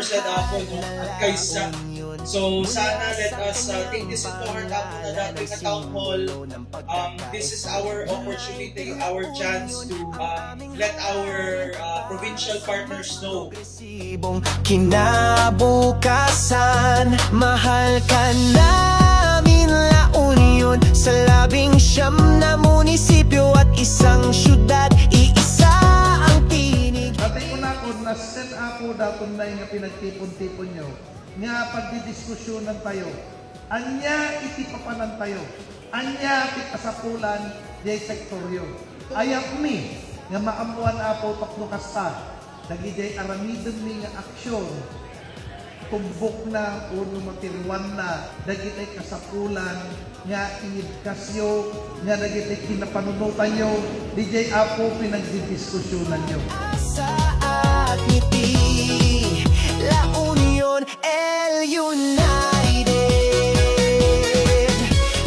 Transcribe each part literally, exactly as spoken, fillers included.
Sa Apo, no? Agkaysa. So, sana let us, uh, take this into heart, Apo, na datoy nga town hall. Um, this is our opportunity, our chance to, um, let our, uh, provincial partners know. Kinabukasan, mahal ka namin, La Union, sa labing siyam na munisipyo at isang syudad, iisa ang tinig. Pati ko na, kung naset Apo, daton na nga pinagtipon-tipon nyo, nga pagdidiskusyonan tayo. Ania iti papanan tayo? Ania ti kasapulan diay sektoryo? Ayatmi nga maammoan, Apo, tapno kasta, dagidiay aramidenmi nga aksyon, tumbokna wenno matiruanna dagiti kasapulan nga inibkasyo, nga dagiti kinapanunotanyo, didiay Apo pinagdidiskusyonanyo. Saat ngiti, La Union, El United.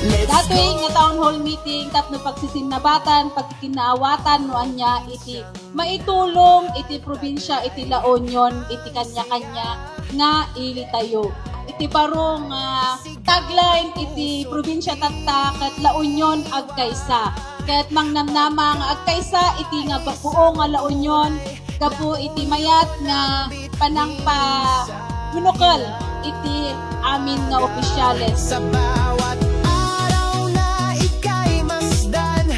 Let's Datoy go. Nga town hall meeting tapno pagsisinnabatan, pagkikinaawatan no ania iti maitulong iti probinsia iti La Union iti kanya-kanya nga ilitayo. Iti baro nga tagline iti probinsia tatta ket La Union agkaysa. Ket mangnamnama nga agkaysa iti nga babuo nga La Union gapu iti mayat nga panangpa-, bunukel iti amin nga opisyales. Sa bawat araw na ikay masdan,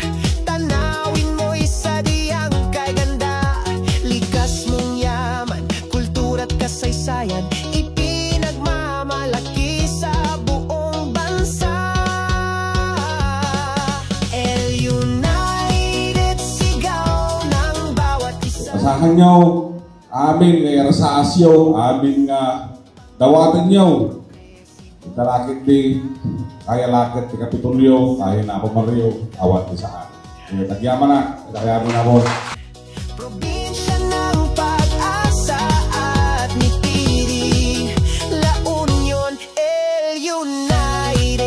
tanawin mo'y sadiang kay ganda, likas mong yaman, kultura't kasaysayan, ipinagmamalaki sa buong bansa. El United, sigaw ng bawat isa. Asahan nyo, amin nga irasasyo, amin nga dawatenyo. Ita la ket ti, kaya la ket ti Kapitolyo, kaya na ako Mario, awan ti saan. Kaya tagyamanak, kaya mo na, boss. Probinsya ng Pag-asa at ni P D, La Union, El United.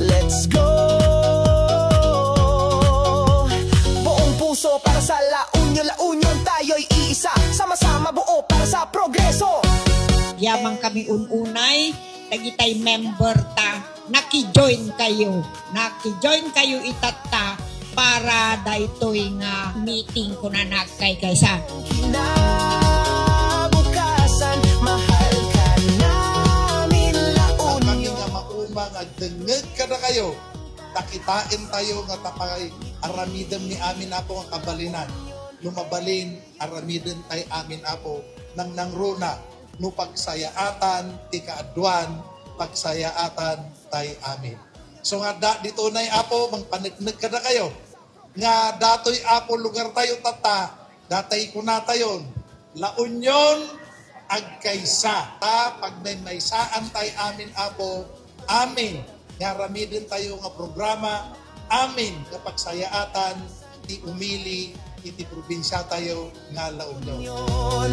Let's go! Buong puso para sa La Union, La Union, tayo'y iisa. Sama-sama buo para sa progreso. Yaman kami ununay, dagitay member ta, nakijoin kayo. Nakijoin kayo itatta para daytoy nga meeting kunanak kay kaysa. Kinabukasan, mahal ka namin, La Union. Kami nga mauma nga agdengngeg kadakayo, ta kitaentayo nga tapay aramiden ni amin, Apo, nga kabalinan. No mabalin, aramiden tay amin, Apo, nangnangruna. No pagsayaatan ti kaaduan, pagsayaatan tay amin. So nga da, ditonay, Apo, mangpaneknek kadakayo nga datoy, Apo, lugar tayo tatta, datay kunatayon, La Union, agkaysa. Ta pagmaymaysaan tay amin, Apo, amin nga aramiden tayo nga programa, amin nga pagsayaatan ti umili iti probinsya tayo nga La Union.